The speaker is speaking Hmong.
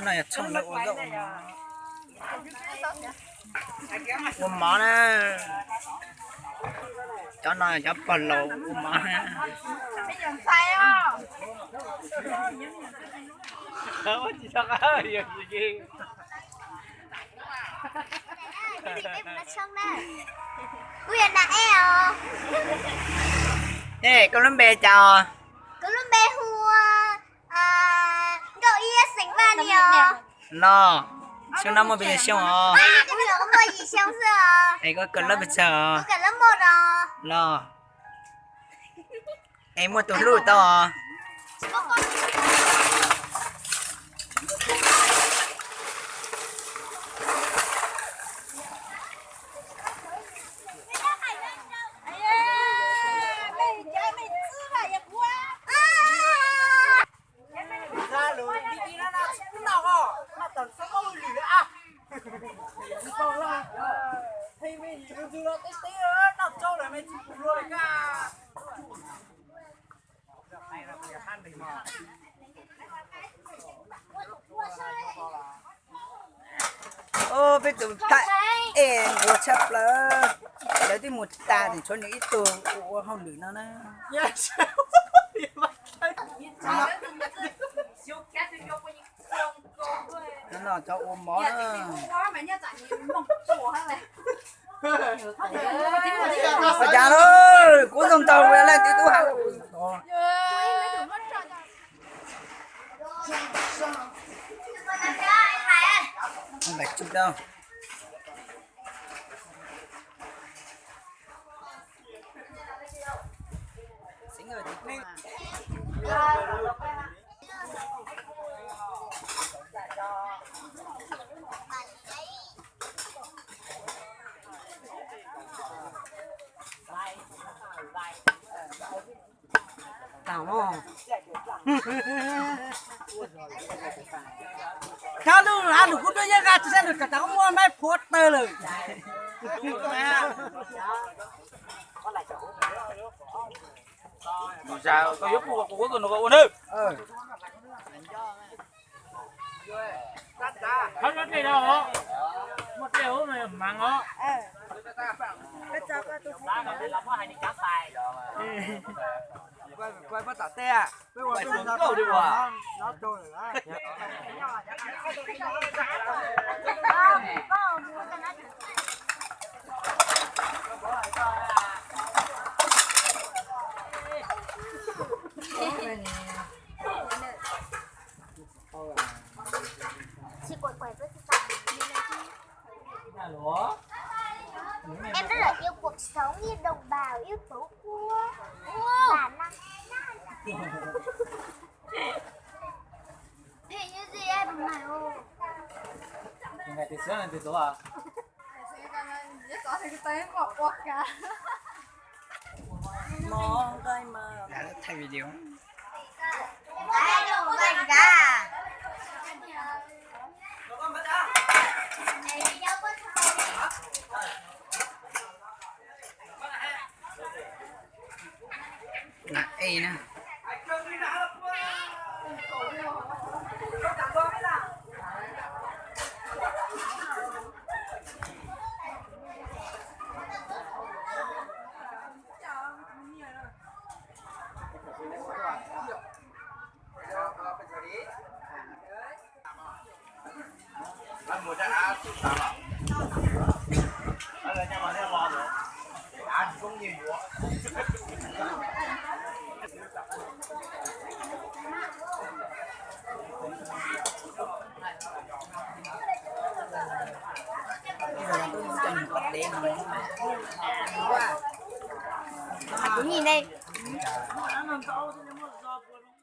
No yog tshooj lawv ua zaub ua mov na. Cov no cov pog laus ua mov na. Ej, koj lub npe cas? Kuv lub npe hu ua Nkauj Iab xeem Vaj ni os. Los, xyoo no muaj pes tsawg xyoo os? Kuv muaj yim xyoo xwb os. Es koj kawm lab pes tsawg os? Kuv kawm lab mos no. Los, es muaj tus hlub tau os? Peb tus thaj es nquag tshaj plaws, lawv twb mus tas, tseem tshuav nws ib tug ua hauj lwm no na. No cov ua mov na. Ua cas lawm, kuv zoo nraug ua laj twb tub has. Kab lub hab lug kub duab yeeb nqaj tsis saib lug kawm tas koj muab maib phuav tawg lawm. Muaj dlej os, muaj dlej os, mas mav os. Em rất là yêu cuộc sống như đồng bào, yêu tổ quốc. Và năm nay. Thì như gì em mà ồ. Từ ngày từ sớm đến từ tối à? Ngày xưa con nhớ có thì cái tay em bỏ qua cả. Mong coi mà. Đã thay video. Lam ej na. Kuv nyim ne. Muaj dab ntau ntau thiaj li muaj zog puas zoo.